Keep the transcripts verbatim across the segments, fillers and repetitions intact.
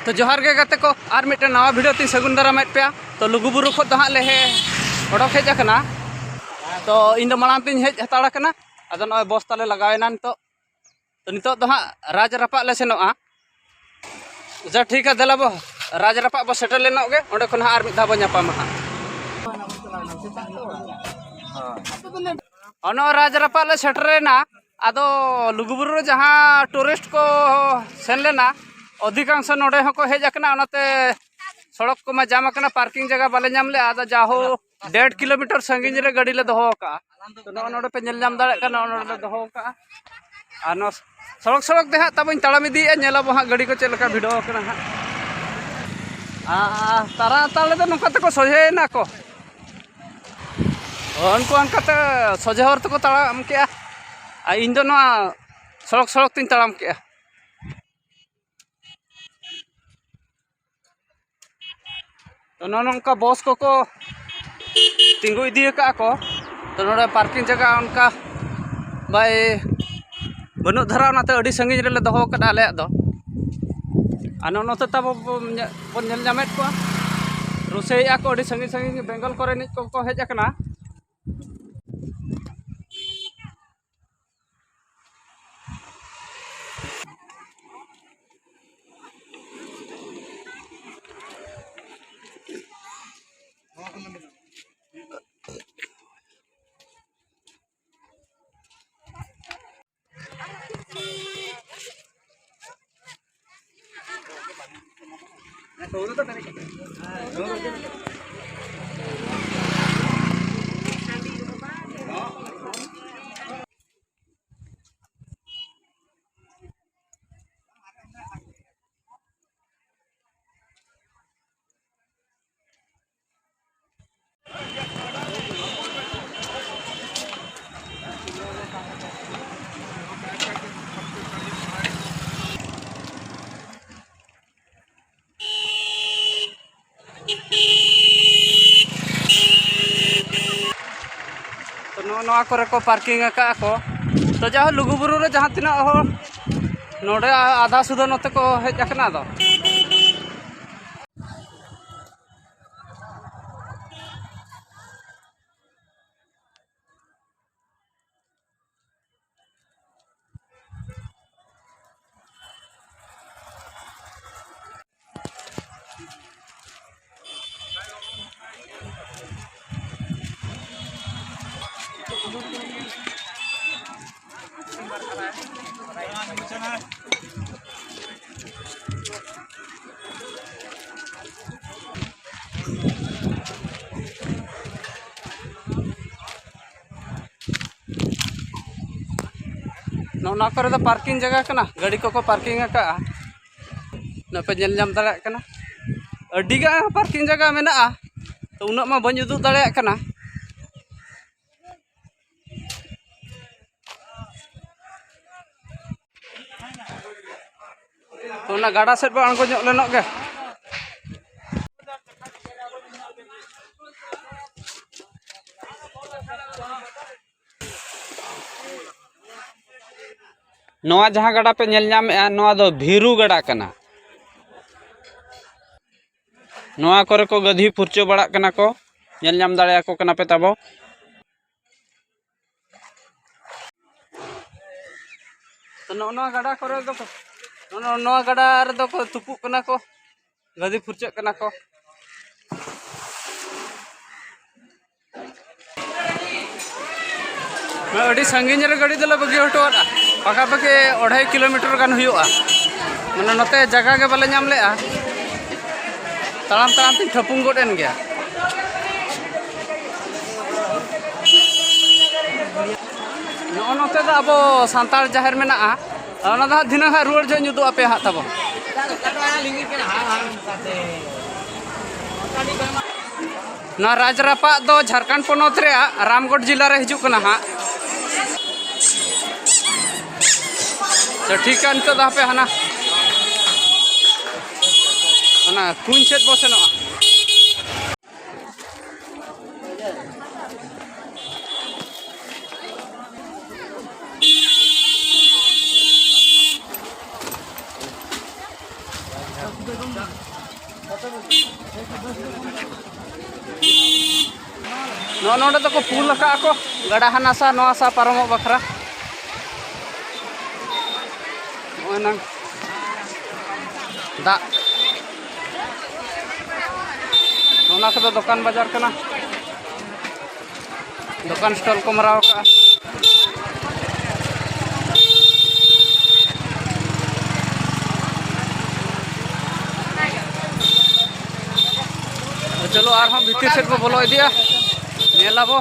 ᱛᱚ ᱡᱚᱦᱟᱨ ᱜᱮ ᱜᱟᱛᱮ ᱠᱚ, ᱟᱨ ᱢᱤᱫᱴᱮᱱ ᱱᱟᱣᱟ ᱵᱷᱤᱰᱤᱭᱳ ᱛᱤᱧ ᱥᱟᱹᱜᱩᱱ ᱫᱟᱨᱟᱢᱮᱫ ᱯᱮᱭᱟ᱾ ᱛᱚ ᱞᱩᱜᱩᱵᱩᱨᱩ ᱠᱷᱚᱱ ᱫᱚ ᱦᱟᱸᱜ ᱞᱮ ᱦᱮᱡ ᱚᱰᱚᱠ ᱦᱮᱡ ᱟᱠᱟᱱᱟ᱾ ᱛᱚ ᱤᱧ ᱫᱚ ᱢᱟᱲᱟᱝ ᱛᱤᱧ ᱦᱮᱡ ᱦᱟᱛᱟᱲ ᱟᱠᱟᱱᱟ᱾ ᱟᱫᱚ ᱱᱚᱜᱼᱚᱭ ᱵᱚᱥ ᱛᱟᱞᱮ ᱞᱟᱜᱟᱣ ᱮᱱᱟ ᱱᱤᱛᱚᱜ᱾ ᱛᱚ ᱱᱤᱛᱚᱜ ᱫᱚ ᱦᱟᱸᱜ ᱨᱟᱡᱽ ᱨᱟᱯᱟᱜ ᱞᱮ ᱥᱮᱱᱚᱜᱼᱟ᱾ ᱟᱪᱪᱷᱟ, ᱴᱷᱤᱠ ᱜᱮᱭᱟ, ᱫᱮᱞᱟ ᱵᱚ ᱨᱟᱡᱽ ᱨᱟᱯᱟᱜ ᱵᱚ ᱥᱮᱴᱮᱨ ᱞᱮᱱᱚᱜ ᱜᱮ, ᱚᱸᱰᱮ ᱠᱷᱚᱱ ᱦᱟᱸᱜ ᱟᱨ ᱢᱤᱫ ᱫᱷᱟᱣ ᱵᱚ ᱧᱟᱯᱟᱢᱟ ᱦᱟᱸᱜ᱾ ᱚᱱᱟ ᱨᱟᱡᱽ ᱨᱟᱯᱟᱜ ᱞᱮ ᱥᱮᱴᱮᱨᱮᱱᱟ᱾ ᱟᱫᱚ ᱞᱩᱜᱩᱵᱩᱨᱩ ᱨᱮ ᱡᱟᱦᱟᱸ ᱴᱩᱨᱤᱥᱴ ᱠᱚ ᱥᱮᱱ ᱞᱮᱱᱟ, ᱚᱫᱷᱤᱠᱟᱝᱥᱚ ᱱᱚᱰᱮ ᱦᱚᱸᱠᱚ ᱦᱮᱡ ᱟᱠᱟᱱᱟ᱾ ᱚᱱᱟᱛᱮ ᱥᱚᱲᱚᱠ ᱠᱚᱢᱟ ᱡᱟᱢ ᱟᱠᱟᱱᱟ, ᱯᱟᱨᱠᱤᱝ ᱡᱟᱭᱜᱟ ᱵᱟᱞᱮ ᱧᱟᱢ ᱞᱮᱜᱼᱟ᱾ ᱟᱫᱚ ᱡᱟᱦᱳ ᱰᱮᱲ ᱠᱤᱞᱳᱢᱤᱴᱟᱨ ᱥᱟᱺᱜᱤᱧ ᱨᱮ ᱜᱟᱹᱰᱤ ᱞᱮ ᱫᱚᱦᱚ ᱟᱠᱟᱜᱼᱟ᱾ ᱛᱚ ᱱᱚᱜᱼᱚ ᱱᱚᱰᱮ ᱯᱮ ᱧᱮᱞ ᱧᱟᱢ ᱫᱟᱲᱮᱭᱟᱜ ᱠᱟᱱᱟ, ᱱᱚᱜᱼᱚ ᱱᱚᱰᱮ ᱞᱮ ᱫᱚᱦᱚ ᱟᱠᱟᱜᱼᱟ᱾ ᱟᱨ ᱱᱚᱣᱟ ᱥᱚᱲᱚᱠ ᱥᱚᱲᱚᱠ ᱛᱮ ᱦᱟᱸᱜ ᱛᱟᱵᱚᱧ ᱛᱟᱲᱟᱢ ᱤᱫᱤᱭᱮᱫᱼᱟ, ᱧᱮᱞ ᱟᱵᱚ ᱦᱟᱸᱜ ᱜᱟᱹᱰᱤ ᱠᱚ ᱪᱮᱫ ᱞᱮᱠᱟ ᱵᱷᱤᱲᱚ ᱟᱠᱟᱱᱟ ᱦᱟᱸᱜ᱾ ᱟᱨ ᱛᱟᱲᱟ ᱛᱟᱲ ᱨᱮᱫᱚ ᱱᱚᱝᱠᱟ ᱛᱮᱠᱚ ᱥᱚᱡᱷᱮᱭᱮᱱᱟ ᱠᱚ᱾ ᱩᱱᱠᱩ ᱚᱱᱠᱟᱛᱮ ᱥᱚᱡᱷᱮ ᱦᱚᱨ ᱛᱮᱠᱚ ᱛᱟᱲᱟᱢ ᱠᱮᱜᱼᱟ, ᱟᱨ ᱤᱧ ᱫᱚ ᱱᱚᱣᱟ ᱥᱚᱲᱚᱠ ᱥᱚᱲᱚᱠ ᱛᱤᱧ ᱛᱟᱲᱟᱢ ᱠᱮᱜᱼᱟ᱾ ᱛᱚ ᱱᱚᱜᱼᱚ ᱱᱚᱝᱠᱟ ᱵᱚᱥ ᱠᱚᱠᱚ ᱛᱤᱸᱜᱩ ᱤᱫᱤ ᱟᱠᱟᱫᱼᱟ ᱠᱚ᱾ ᱛᱚ ᱱᱚᱰᱮ ᱯᱟᱨᱠᱤᱝ ᱡᱟᱭᱜᱟ ᱚᱱᱠᱟ ᱵᱟᱭ ᱵᱟᱹᱱᱩᱜ ᱫᱷᱟᱨᱟ, ᱚᱱᱟᱛᱮ ᱟᱹᱰᱤ ᱥᱟᱺᱜᱤᱧ ᱨᱮᱞᱮ ᱫᱚᱦᱚ ᱟᱠᱟᱫᱼᱟ ᱟᱞᱮᱭᱟᱜ ᱫᱚ᱾ ᱟᱨ ᱱᱚᱜᱼᱚ ᱱᱚᱛᱮ ᱛᱟᱵᱚ ᱵᱚᱱ ᱧᱮ-, ᱵᱚᱱ ᱧᱮᱞ ᱧᱟᱢᱮᱫ ᱠᱚᱣᱟ, ᱨᱩᱥᱟᱹᱭᱮᱫᱼᱟ ᱠᱚ, ᱟᱹᱰᱤ ᱥᱟᱺᱜᱤᱧ ᱥᱟᱺᱜᱤᱧ ᱵᱮᱝᱜᱚᱞ ᱠᱚᱨᱮᱱᱤᱡ ᱠᱚᱠᱚ ᱦᱮᱡ ᱟᱠᱟᱱᱟ᱾ ᱛᱚ ᱱᱚᱜᱼᱚ ᱱᱚᱣᱟ ᱠᱚᱨᱮ ᱠᱚ ᱯᱟᱨᱠᱤᱝ ᱟᱠᱟᱫᱼᱟ ᱠᱚ᱾ ᱛᱚ ᱡᱟᱭᱦᱳᱠ, ᱞᱩᱜᱩᱵᱩᱨᱩ ᱨᱮ ᱡᱟᱦᱟᱸ ᱛᱤᱱᱟᱹᱜ ᱦᱚᱲ ᱱᱚᱰᱮ ᱟᱫᱷᱟ ᱥᱩᱫᱷᱟᱹ ᱱᱚᱛᱮ ᱠᱚ ᱦᱮᱡ ᱟᱠᱟᱱᱟ᱾ ᱟᱫᱚ ᱚᱱᱟ ᱠᱚᱨᱮ ᱫᱚ ᱯᱟᱨᱠᱤᱝ ᱡᱟᱭᱜᱟ ᱠᱟᱱᱟ, ᱜᱟᱹᱰᱤ ᱠᱚᱠᱚ ᱯᱟᱨᱠᱤᱝ ᱟᱠᱟᱫᱼᱟ᱾ ᱱᱚᱣᱟ ᱯᱮ ᱧᱮᱞ ᱧᱟᱢ ᱫᱟᱲᱮᱭᱟᱜ ᱠᱟᱱᱟ, ᱟᱹᱰᱤ ᱜᱟᱱ ᱯᱟᱨᱠᱤᱝ ᱡᱟᱭᱜᱟ ᱢᱮᱱᱟᱜᱼᱟ, ᱛᱚ ᱩᱱᱟᱹᱜ ᱢᱟ ᱵᱟᱹᱧ ᱩᱫᱩᱜ ᱫᱟᱲᱮᱭᱟᱜ ᱠᱟᱱᱟ᱾ ᱛᱚ ᱚᱱᱟ ᱜᱟᱰᱟ ᱥᱮᱫ ᱵᱚ ᱟᱬᱜᱚ ᱧᱚᱜ ᱞᱮᱱᱚᱜ ᱜᱮ᱾ ᱱᱚᱣᱟ ᱡᱟᱦᱟᱸ ᱜᱟᱰᱟ ᱯᱮ ᱧᱮᱞ ᱧᱟᱢᱮᱫᱼᱟ, ᱱᱚᱣᱟ ᱫᱚ ᱵᱷᱤᱨᱩ ᱜᱟᱰᱟ ᱠᱟᱱᱟ᱾ ᱱᱚᱣᱟ ᱠᱚᱨᱮ ᱠᱚ ᱜᱟᱹᱫᱷᱤ ᱯᱷᱩᱨᱪᱟᱹ ᱵᱟᱲᱟᱜ ᱠᱟᱱᱟ ᱠᱚ, ᱧᱮᱞ ᱧᱟᱢ ᱫᱟᱲᱮᱭᱟᱠᱚ ᱠᱟᱱᱟ ᱯᱮ ᱛᱟᱵᱚ᱾ ᱛᱚ ᱱᱚᱜᱼᱚ ᱱᱚᱣᱟ ᱜᱟᱰᱟ ᱠᱚᱨᱮ ᱫᱚ ᱠᱚ, ᱱᱚᱜᱼᱚ ᱱᱚᱣᱟ ᱜᱟᱰᱟ ᱨᱮᱫᱚ ᱠᱚ ᱛᱩᱯᱩᱜ ᱠᱟᱱᱟ ᱠᱚ, ᱜᱟᱹᱫᱷᱤ ᱯᱷᱩᱨᱪᱟᱹᱜ ᱠᱟᱱᱟ ᱠᱚ᱾ ᱟᱹᱰᱤ ᱥᱟᱺᱜᱤᱧ ᱨᱮ ᱜᱟᱹᱰᱤ ᱫᱚᱞᱮ ᱵᱟᱹᱜᱤ ᱦᱚᱴᱚ ᱟᱫᱼᱟ, ᱯᱟᱠᱟ ᱯᱟᱠᱤ ᱚᱲᱟᱭ ᱠᱤᱞᱳᱢᱤᱴᱟᱨ ᱜᱟᱱ ᱦᱩᱭᱩᱜᱼᱟ᱾ ᱢᱟᱱᱮ ᱱᱚᱛᱮ ᱡᱟᱭᱜᱟ ᱜᱮ ᱵᱟᱞᱮ ᱧᱟᱢ ᱞᱮᱫᱼᱟ, ᱛᱟᱲᱟᱢ ᱛᱟᱲᱟᱢ ᱛᱤᱧ ᱴᱷᱟᱹᱯᱩᱝ ᱜᱚᱫ ᱮᱱ ᱜᱮᱭᱟ᱾ ᱱᱚᱜᱼᱚ ᱱᱚᱛᱮ ᱫᱚ ᱟᱵᱚ ᱥᱟᱱᱛᱟᱲ ᱡᱟᱦᱮᱨ ᱢᱮᱱᱟᱜᱼᱟ, ᱚᱱᱟ ᱫᱚ ᱦᱟᱸᱜ ᱫᱷᱤᱱᱟᱹᱝ ᱦᱟᱸᱜ ᱨᱩᱣᱟᱹᱲ ᱡᱚᱦᱚᱜ ᱤᱧ ᱩᱫᱩᱜ ᱟᱯᱮᱭᱟ ᱦᱟᱸᱜ ᱛᱟᱵᱚ᱾ ᱱᱚᱣᱟ ᱨᱟᱡᱽᱨᱟᱯᱟᱜ ᱫᱚ ᱡᱷᱟᱲᱠᱷᱚᱸᱰ ᱯᱚᱱᱚᱛ ᱨᱮᱭᱟᱜ ᱨᱟᱢᱜᱚᱲ ᱡᱮᱞᱟ ᱨᱮ ᱦᱤᱡᱩᱜ ᱠᱟᱱᱟ ᱦᱟᱸᱜ᱾ ᱛᱚ ᱴᱷᱤᱠᱟ, ᱱᱤᱛᱚᱜ ᱫᱚ ᱦᱟᱯᱮ ᱦᱟᱱᱟ, ᱚᱱᱟ ᱠᱩᱧ ᱥᱮᱫ ᱵᱚ ᱥᱮᱱᱚᱜᱼᱟ᱾ ᱱᱚᱜᱼᱚ ᱱᱚᱰᱮ ᱫᱚᱠᱚ ᱯᱩᱞ ᱟᱠᱟᱫᱼᱟ ᱠᱚ, ᱜᱟᱰᱟ ᱦᱟᱱᱟ ᱥᱟ ᱱᱚᱣᱟ ᱥᱟ ᱯᱟᱨᱚᱢᱚᱜ ᱵᱟᱠᱷᱨᱟ᱾ ᱱᱚᱜᱼᱚᱭ ᱱᱟᱝ ᱫᱟᱜ, ᱚᱱᱟ ᱠᱚᱫᱚ ᱫᱚᱠᱟᱱ ᱵᱟᱡᱟᱨ ᱠᱟᱱᱟ᱾ ᱫᱚᱠᱟᱱ ᱥᱴᱚᱞ ᱠᱚ ᱢᱟᱨᱟᱣ ᱟᱠᱟᱫᱼᱟ᱾ ᱪᱚᱞᱚ, ᱟᱨᱦᱚᱸ ᱵᱷᱤᱛᱤᱨ ᱥᱮᱫ ᱵᱚ ᱵᱚᱞᱚ ᱤᱫᱤᱜᱼᱟ, ᱧᱮᱞ ᱟᱵᱚ᱾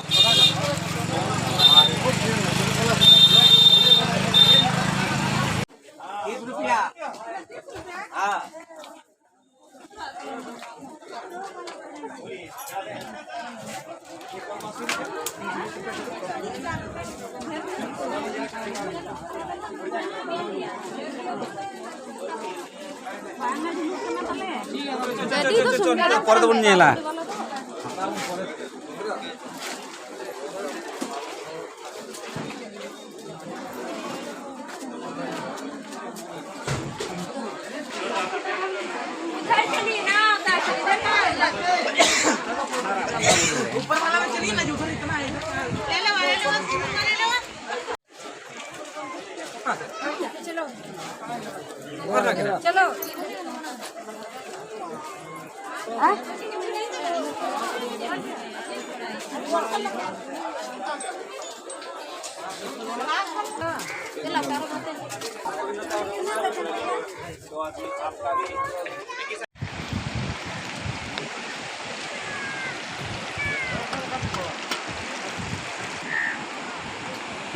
ᱯᱚᱨᱮ ᱫᱚᱵᱚᱱ ᱧᱮᱞᱟ᱾ चलो।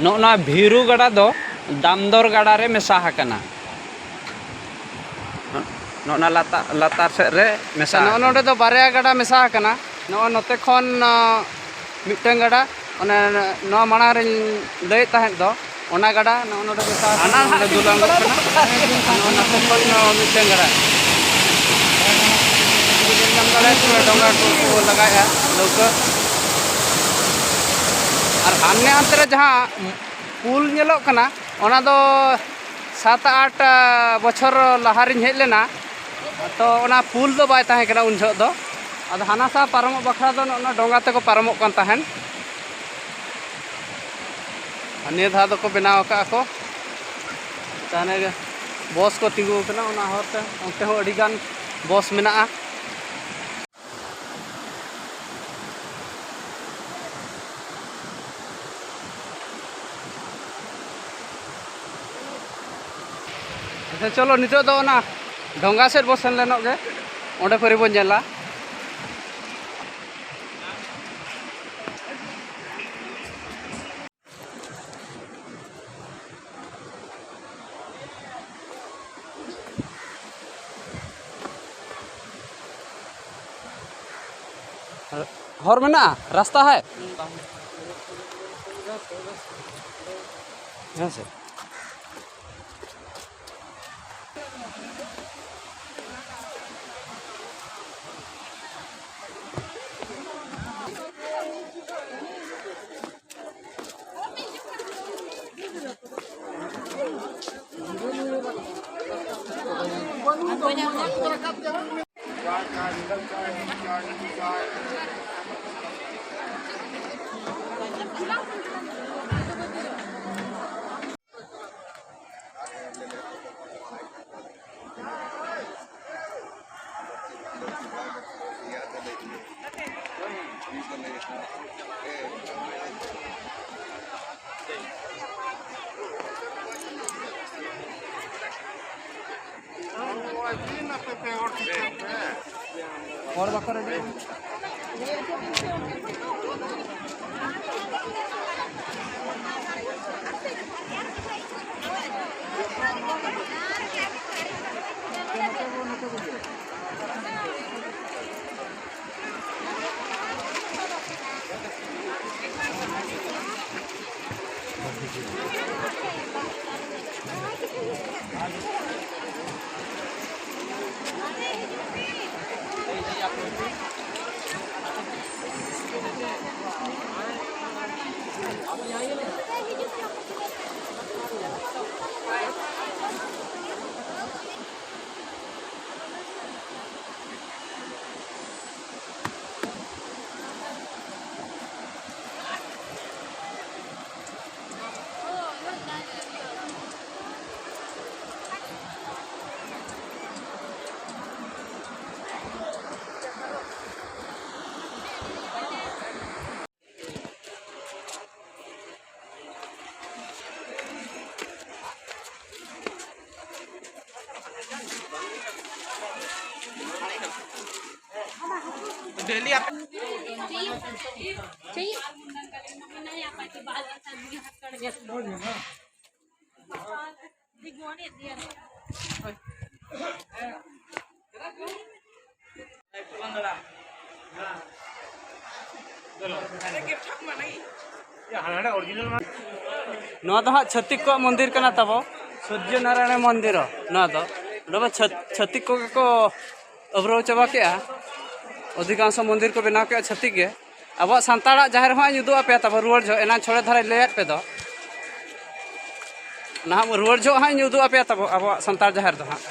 ᱱᱚᱜᱼᱚ ᱱᱚᱣᱟ ᱵᱷᱤᱨᱩ ᱜᱟᱰᱟ ᱫᱚ ᱫᱟᱢᱫᱚᱨ ᱜᱟᱰᱟ ᱨᱮ ᱢᱮᱥᱟ ᱟᱠᱟᱱᱟ᱾ ᱱᱚᱜᱼᱚ ᱱᱚᱣᱟ ᱞᱟᱛᱟ-, ᱞᱟᱛᱟᱨ ᱥᱮᱫ ᱨᱮ ᱢᱮᱥᱟ ᱱᱚᱜᱼᱚ ᱟᱠᱟᱱᱟ᱾ ᱱᱚᱰᱮ ᱫᱚ ᱵᱟᱨᱭᱟ ᱜᱟᱰᱟ ᱢᱮᱥᱟ ᱟᱠᱟᱱᱟ᱾ ᱱᱚᱜᱼᱚ ᱱᱚᱛᱮ ᱠᱷᱚᱱ, ᱟᱸ, ᱢᱤᱫᱴᱟᱝ ᱜᱟᱰᱟ, ᱚᱱᱮ ᱱᱚᱣᱟ ᱢᱟᱲᱟᱝ ᱨᱤᱧ ᱞᱟᱹᱭᱮᱫ ᱛᱟᱦᱮᱸᱫ ᱫᱚ, ᱚᱱᱟ ᱜᱟᱰᱟ ᱱᱚᱜᱼᱚ ᱱᱚᱰᱮ ᱢᱮᱥᱟ ᱟᱠᱟᱱᱟ, ᱦᱟᱱᱟ ᱱᱚᱰᱮ ᱱᱟᱦᱟᱜ ᱫᱩᱞ ᱟᱬᱜᱚᱜ ᱠᱟᱱᱟ᱾ ᱱᱚᱜᱼᱚ ᱱᱟᱛᱮ ᱠᱷᱚᱱ ᱢᱤᱫᱴᱟᱝ ᱜᱟᱰᱟ᱾ ᱧᱮᱞ ᱧᱟᱢ ᱫᱟᱲᱮᱭᱟᱜ ᱠᱟᱱᱟ, ᱰᱚᱸᱜᱟ ᱠᱚ ᱠᱚ ᱞᱟᱜᱟᱭᱮᱫᱼᱟ ᱞᱟᱹᱣᱠᱟᱹ᱾ ᱟᱨ ᱦᱟᱱᱮ ᱦᱟᱱᱛᱮ ᱨᱮ ᱡᱟᱦᱟᱸ ᱯᱩᱞ ᱧᱮᱞᱚᱜ ᱠᱟᱱᱟ, ᱚᱱᱟ ᱫᱚ ᱥᱟᱛ ᱟᱴ ᱵᱚᱪᱷᱚᱨ ᱞᱟᱦᱟᱨᱤᱧ ᱦᱮᱡ ᱞᱮᱱᱟ, ᱛᱚ ᱚᱱᱟ ᱯᱩᱞ ᱫᱚ ᱵᱟᱭ ᱛᱟᱦᱮᱸ ᱠᱟᱱᱟ ᱩᱱ ᱡᱚᱦᱚᱜ ᱫᱚ᱾ ᱟᱫᱚ ᱦᱟᱱᱟ ᱥᱟ ᱯᱟᱨᱚᱢᱚᱜ ᱵᱟᱠᱷᱨᱟ ᱫᱚ ᱱᱚᱜᱼᱚ ᱱᱚᱣᱟ ᱰᱚᱸᱜᱟ ᱛᱮᱠᱚ ᱯᱟᱨᱚᱢᱚᱜ ᱠᱟᱱ ᱛᱟᱦᱮᱸᱱ᱾ ᱟᱨ ᱱᱤᱭᱟᱹ ᱫᱷᱟᱣ ᱫᱚᱠᱚ ᱵᱮᱱᱟᱣ ᱟᱠᱟᱫᱼᱟ ᱠᱚ, ᱦᱟᱱᱮ ᱵᱚᱥ ᱠᱚ ᱛᱤᱸᱜᱩ ᱟᱠᱟᱱᱟ ᱚᱱᱟ ᱦᱚᱨ ᱛᱮ, ᱚᱱᱛᱮ ᱦᱚᱸ ᱟᱹᱰᱤ ᱜᱟᱱ ᱵᱚᱥ ᱢᱮᱱᱟᱜᱼᱟ᱾ ᱟᱪᱪᱷᱟ, ᱪᱚᱞᱚ, ᱱᱤᱛᱚᱜ ᱫᱚ ᱚᱱᱟ ᱰᱷᱚᱸᱜᱟ ᱥᱮᱫ ᱵᱚ ᱥᱮᱱ ᱞᱮᱱᱚᱜ ᱜᱮ, ᱚᱸᱰᱮ ᱯᱟᱹᱨᱤ ᱵᱚᱱ ᱧᱮᱞᱟ᱾ ᱦᱚᱨ ᱢᱮᱱᱟᱜᱼᱟ, ᱨᱟᱥᱛᱟ ᱦᱮ᱾ ᱦᱮᱸ ᱥᱮ᱾ ᱦᱚᱲ ᱵᱟᱠᱚ ᱨᱮᱰᱤ᱾ डेली आप चाहिए। ᱱᱚᱣᱟ ᱫᱚ ᱦᱟᱸᱜ ᱪᱷᱟᱹᱛᱤᱠ ᱠᱚᱣᱟᱜ ᱢᱚᱱᱫᱤᱨ ᱠᱟᱱᱟ ᱛᱟᱵᱚ, ᱥᱩᱨᱡᱚ ᱱᱟᱨᱟᱭᱚᱬ ᱢᱚᱱᱫᱤᱨ᱾ ᱱᱚᱣᱟ ᱫᱚ, ᱱᱚᱰᱮ ᱢᱟ ᱪᱷᱟᱹᱛ-, ᱪᱷᱟᱹᱛᱤᱠ ᱠᱚᱜᱮ ᱠᱚ ᱟᱹᱵᱽᱨᱟᱹᱣ ᱪᱟᱵᱟ ᱠᱮᱜᱼᱟ᱾ ᱚᱫᱷᱤᱠᱟᱝᱥᱚ ᱢᱚᱱᱫᱤᱨ ᱠᱚ ᱵᱮᱱᱟᱣ ᱠᱮᱜᱼᱟ ᱪᱷᱟᱹᱛᱤᱠ ᱜᱮ᱾ ᱟᱵᱚᱣᱟᱜ ᱥᱟᱱᱛᱟᱲᱟᱜ ᱡᱟᱦᱮᱨ ᱦᱚᱸ ᱦᱟᱸᱜ ᱤᱧ ᱩᱫᱩᱜ ᱟᱯᱮᱭᱟ ᱛᱟᱵᱚ, ᱨᱩᱣᱟᱹᱲ ᱡᱚᱦᱚᱜ, ᱮᱱᱟᱝ ᱪᱷᱚᱲᱮ ᱫᱷᱟᱨᱟᱧ ᱞᱟᱹᱭᱟᱫ ᱯᱮ ᱫᱚ᱾ ᱱᱟᱦᱟᱜ ᱨᱩᱣᱟᱹᱲ ᱡᱚᱦᱚᱜ ᱦᱟᱸᱜ ᱤᱧ ᱩᱫᱩᱜ ᱟᱯᱮᱭᱟ ᱛᱟᱵᱚ, ᱟᱵᱚᱣᱟᱜ ᱥᱟᱱᱛᱟᱲ ᱡᱟᱦᱮᱨ ᱫᱚ ᱦᱟᱸᱜ᱾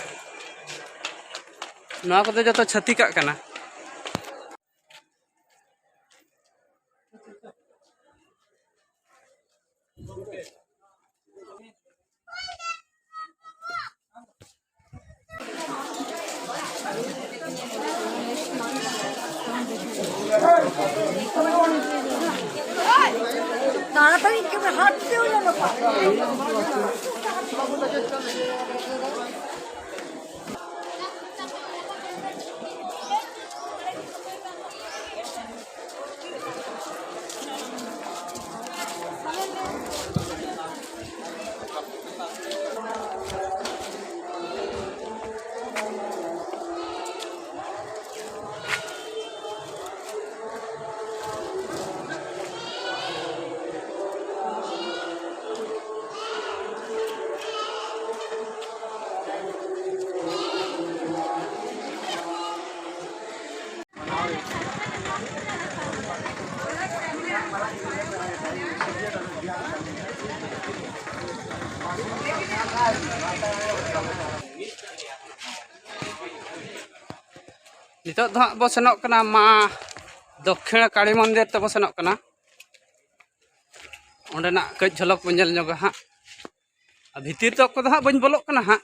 ᱱᱚᱣᱟ ᱠᱚᱫᱚ ᱡᱚᱛᱚ ᱪᱷᱟᱹᱛᱤᱠᱟᱜ ᱠᱟᱱᱟ᱾ তাড়াতাড়ি একেবারে হাঁটতেও যেন পারে। ᱱᱤᱛᱚᱜ ᱫᱚ ᱦᱟᱸᱜ ᱵᱚ ᱥᱮᱱᱚᱜ ᱠᱟᱱᱟ ᱢᱟ ᱫᱚᱠᱠᱷᱤᱬ ᱠᱟᱹᱞᱤ ᱢᱚᱱᱫᱤᱨ ᱛᱮᱵᱚ ᱥᱮᱱᱚᱜ ᱠᱟᱱᱟ᱾ ᱚᱸᱰᱮᱱᱟᱜ ᱠᱟᱹᱡ ᱡᱷᱚᱞᱚᱠ ᱵᱚ ᱧᱮᱞ ᱧᱚᱜᱟ ᱦᱟᱸᱜ᱾ ᱟᱨ ᱵᱷᱤᱛᱤᱨ ᱛᱚᱠ ᱠᱚᱫᱚ ᱦᱟᱸᱜ ᱵᱟᱹᱧ ᱵᱚᱞᱚᱜ ᱠᱟᱱᱟ ᱦᱟᱸᱜ᱾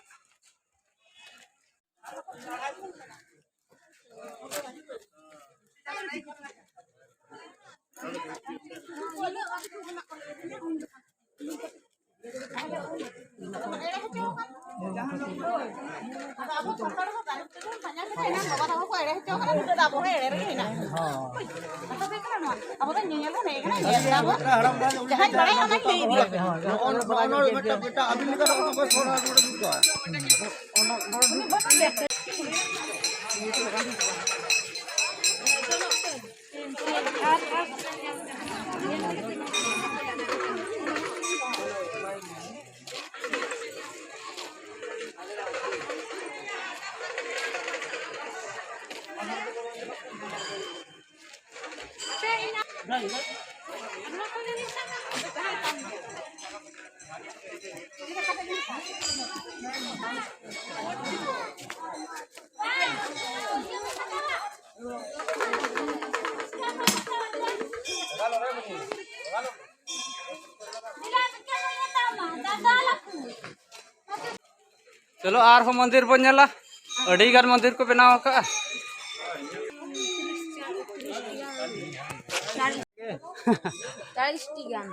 ᱟᱫᱚ ᱟᱵᱚ ᱥᱟᱱᱛᱟᱲ ᱦᱚᱸ ᱵᱟᱹᱱᱩᱜ ᱛᱮᱵᱚᱱ ᱯᱟᱸᱡᱟ ᱠᱮᱫᱟ, ᱮᱱᱟᱝ ᱵᱟᱵᱟ ᱛᱟᱠᱚ ᱠᱚ ᱮᱲᱮ ᱦᱚᱪᱚ ᱠᱟᱱᱟ, ᱱᱤᱛᱚᱜ ᱫᱚ ᱟᱵᱚ ᱦᱚᱸ ᱮᱲᱮ ᱨᱮᱜᱮ ᱦᱮᱱᱟᱜ ᱵᱚᱱᱟ᱾ ᱠᱟᱛᱷᱟ ᱫᱚ ᱦᱩᱭᱩᱜ ᱠᱟᱱᱟ ᱱᱚᱣᱟ, ᱟᱵᱚ ᱫᱚ ᱧᱮᱧᱮᱞ ᱵᱚᱱ ᱦᱮᱡ ᱟᱠᱟᱱᱟ, ᱧᱮᱞ ᱫᱟᱵᱚᱱ, ᱡᱟᱦᱟᱸᱭ ᱵᱟᱲᱟᱭᱟ ᱚᱱᱟᱧ ᱞᱟᱹᱭ ᱤᱫᱤᱭᱟ᱾ ᱱᱚᱜᱼᱚ ᱱᱚᱣᱟ ᱢᱤᱫᱴᱟᱝ, ᱢᱤᱫᱴᱟᱝ ᱟᱹᱵᱤᱱ ᱞᱮᱠᱟ ᱫᱚ ᱚᱠᱚᱭ ᱥᱚᱦᱨᱟᱭ ᱵᱚᱸᱜᱟ ᱡᱩᱛ ᱠᱚᱣᱟ? ᱪᱚᱞᱚ, ᱟᱨᱦᱚᱸ ᱢᱚᱱᱫᱤᱨ ᱵᱚᱱ ᱧᱮᱞᱟ᱾ ᱟᱹᱰᱤ ᱜᱟᱱ ᱢᱚᱱᱫᱤᱨ ᱠᱚ ᱵᱮᱱᱟᱣ ᱟᱠᱟᱫᱼᱟ᱾ ᱪᱟᱞᱤᱥ ᱴᱤ ᱜᱟᱱ᱾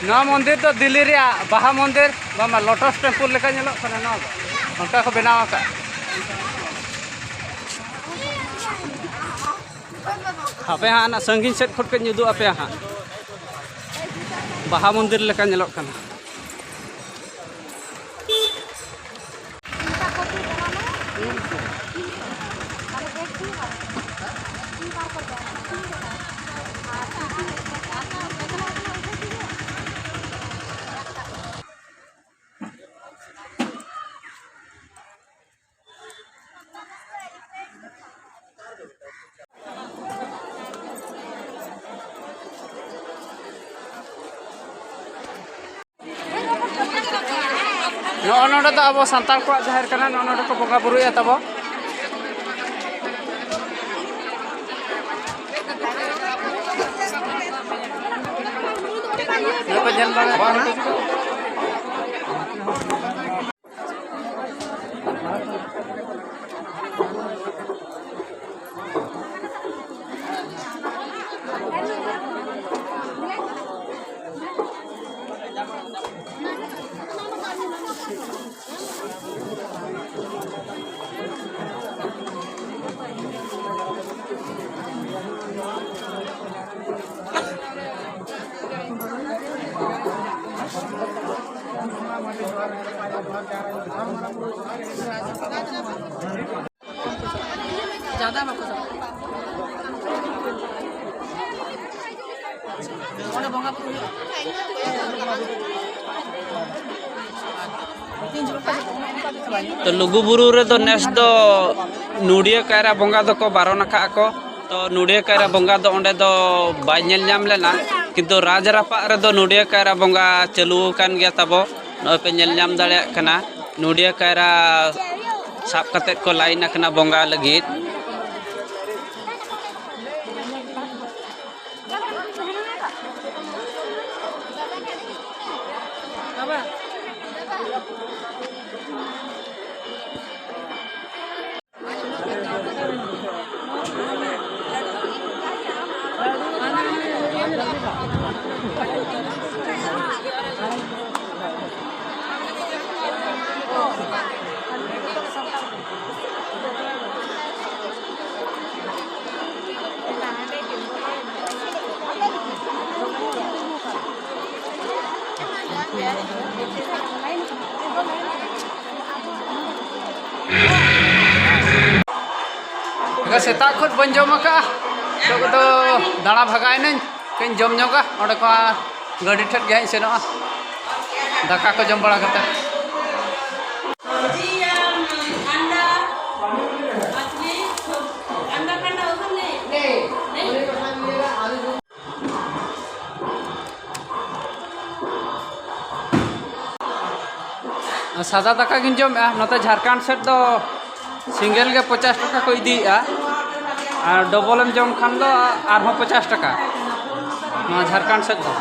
ᱱᱚᱣᱟ ᱢᱚᱱᱫᱤᱨ ᱫᱚ ᱫᱤᱞᱞᱤ ᱨᱮᱭᱟᱜ ᱵᱟᱦᱟ ᱢᱚᱱᱫᱤᱨ, ᱵᱟᱝᱢᱟ ᱞᱳᱴᱚᱥ ᱴᱮᱢᱯᱩᱞ ᱞᱮᱠᱟ ᱧᱮᱞᱚᱜ ᱠᱟᱱᱟ᱾ ᱱᱚᱣᱟ ᱫᱚ ᱚᱱᱠᱟ ᱠᱚ ᱵᱮᱱᱟᱣ ᱟᱠᱟᱫ᱾ ᱦᱟᱯᱮ ᱦᱟᱸᱜ, ᱚᱱᱟ ᱥᱟᱺᱜᱤᱧ ᱥᱮᱫ ᱠᱷᱚᱱ ᱠᱟᱹᱡ ᱤᱧ ᱩᱫᱩᱜ ᱟᱯᱮᱭᱟ ᱦᱟᱸᱜ᱾ ᱵᱟᱦᱟ ᱢᱚᱱᱫᱤᱨ ᱞᱮᱠᱟ ᱧᱮᱞᱚᱜ ᱠᱟᱱᱟ᱾ ᱱᱚᱜᱼᱚ ᱱᱚᱰᱮ ᱫᱚ ᱟᱵᱚ ᱥᱟᱱᱛᱟᱲ ᱠᱚᱣᱟᱜ ᱡᱟᱦᱮᱨ ᱠᱟᱱᱟ᱾ ᱱᱚᱜᱼᱚ ᱱᱚᱰᱮ ᱠᱚ ᱵᱚᱸᱜᱟ ᱵᱩᱨᱩᱭᱟ ᱛᱟᱵᱚ᱾ ᱠᱚ ᱧᱮᱞ ᱫᱟᱲᱮᱭᱟᱜ ᱠᱟᱱᱟ᱾ ᱡᱟᱫᱟ ᱵᱟᱠᱚ ᱥᱟᱵᱟ᱾ ᱚᱸᱰᱮ ᱵᱚᱸᱜᱟ ᱵᱩᱨᱩ ᱦᱩᱭᱩᱜᱼᱟ᱾ ᱛᱚ, ᱞᱩᱜᱩᱵᱩᱨᱩ ᱨᱮᱫᱚ ᱱᱮᱥ ᱫᱚ ᱱᱚᱰᱤᱭᱟᱹ ᱠᱟᱭᱨᱟ ᱵᱚᱸᱜᱟ ᱫᱚᱠᱚ ᱵᱟᱨᱚᱱ ᱟᱠᱟᱫᱼᱟ ᱠᱚ᱾ ᱛᱚ, ᱱᱚᱰᱤᱭᱟᱹ ᱠᱟᱭᱨᱟ ᱵᱚᱸᱜᱟ ᱫᱚ ᱚᱸᱰᱮ ᱫᱚ ᱵᱟᱭ ᱧᱮᱞ ᱧᱟᱢ ᱞᱮᱱᱟ, ᱠᱤᱱᱛᱩ ᱨᱟᱡᱽ ᱨᱟᱯᱟᱜ ᱨᱮᱫᱚ ᱱᱚᱰᱤᱭᱟᱹ ᱠᱟᱭᱨᱟ ᱵᱚᱸᱜᱟ ᱪᱟᱹᱞᱩ ᱟᱠᱟᱱ ᱜᱮᱭᱟ ᱛᱟᱵᱚ᱾ ᱱᱚᱜᱼᱚᱭ ᱯᱮ ᱧᱮᱞ ᱧᱟᱢ ᱫᱟᱲᱮᱭᱟᱜ ᱠᱟᱱᱟ, ᱱᱚᱰᱤᱭᱟᱹ ᱠᱟᱭᱨᱟ ᱥᱟᱵ ᱠᱟᱛᱮᱫ ᱠᱚ ᱞᱟᱭᱤᱱ ᱟᱠᱟᱱᱟ ᱵᱚᱸᱜᱟ ᱞᱟᱹᱜᱤᱫ᱾ ᱥᱮᱛᱟᱜ ᱠᱷᱚᱱ ᱵᱟᱹᱧ ᱡᱚᱢ ᱟᱠᱟᱫᱼᱟ, ᱱᱤᱛᱚᱜ ᱫᱚ ᱫᱟᱬᱟ ᱵᱷᱟᱜᱟᱭᱮᱱᱟᱹᱧ, ᱠᱟᱹᱡ ᱡᱚᱢ ᱧᱚᱜᱟ ᱚᱸᱰᱮ ᱠᱷᱚᱱ ᱜᱟᱹᱰᱤ ᱴᱷᱮᱱ ᱜᱮ ᱦᱟᱸᱜ ᱤᱧ ᱥᱮᱱᱚᱜᱼᱟ, ᱫᱟᱠᱟ ᱠᱚ ᱡᱚᱢ ᱵᱟᱲᱟ ᱠᱟᱛᱮ᱾ ᱥᱟᱫᱟ ᱫᱟᱠᱟ ᱜᱤᱧ ᱡᱚᱢᱮᱜᱼᱟ᱾ ᱱᱚᱛᱮ ᱡᱷᱟᱲᱠᱷᱚᱸᱰ ᱥᱮᱫ ᱫᱚ ᱥᱤᱝᱜᱮᱞ ᱜᱮ ᱯᱚᱪᱟᱥ ᱴᱟᱠᱟ ᱠᱚ ᱤᱫᱤᱭᱮᱜᱼᱟ, ᱟᱨ ᱰᱚᱵᱚᱞᱮᱢ ᱡᱚᱢ ᱠᱷᱟᱱ ᱫᱚ ᱟᱨᱦᱚᱸ ᱯᱚᱪᱟᱥ ᱴᱟᱠᱟ ᱱᱚᱣᱟ ᱡᱷᱟᱲᱠᱷᱚᱸᱰ ᱥᱮᱫ ᱫᱚ᱾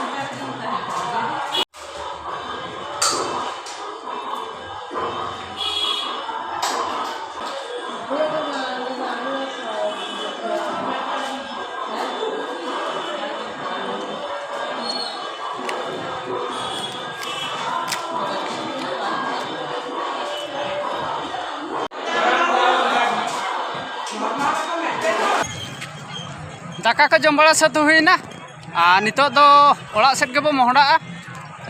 ᱫᱟᱠᱟ ᱠᱚ ᱡᱚᱢ ᱵᱟᱲᱟ ᱥᱟᱹᱛ ᱦᱩᱭᱱᱟ᱾ ᱟᱨ ᱱᱤᱛᱚᱜ ᱫᱚ ᱚᱲᱟᱜ ᱥᱮᱫ ᱜᱮᱵᱚ ᱢᱚᱦᱰᱟᱜᱼᱟ᱾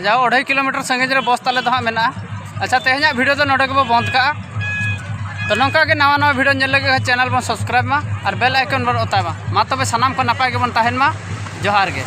ᱡᱟᱦᱟᱸ ᱟᱹᱲᱟᱹᱭ ᱠᱤᱞᱳᱢᱤᱴᱟᱨ ᱥᱟᱺᱜᱤᱧ ᱨᱮ ᱵᱚᱥ ᱛᱟᱞᱮ ᱫᱚ ᱦᱟᱸᱜ ᱢᱮᱱᱟᱜᱼᱟ᱾ ᱟᱪᱪᱷᱟ, ᱛᱮᱦᱮᱧᱟᱜ ᱵᱷᱤᱰᱤᱭᱳ ᱫᱚ ᱱᱚᱰᱮ ᱜᱮᱵᱚ ᱵᱚᱱᱫ ᱠᱟᱜᱼᱟ᱾ ᱛᱚ, ᱱᱚᱝᱠᱟ ᱜᱮ ᱱᱟᱣᱟ ᱱᱟᱣᱟ ᱵᱷᱤᱰᱤᱭᱳ ᱧᱮᱞ ᱞᱟᱹᱜᱤᱫ ᱪᱮᱱᱮᱞ ᱵᱚᱱ ᱥᱟᱵᱥᱠᱨᱟᱭᱤᱵ ᱢᱟ ᱟᱨ ᱵᱮᱞ ᱟᱭᱠᱚᱱ ᱵᱚᱱ ᱚᱛᱟᱭ ᱢᱟ᱾ ᱢᱟ ᱛᱚᱵᱮ, ᱥᱟᱱᱟᱢ ᱠᱚ ᱱᱟᱯᱟᱭ ᱜᱮᱵᱚᱱ ᱛᱟᱦᱮᱱ ᱢᱟ᱾ ᱡᱚᱦᱟᱨ ᱜᱮ᱾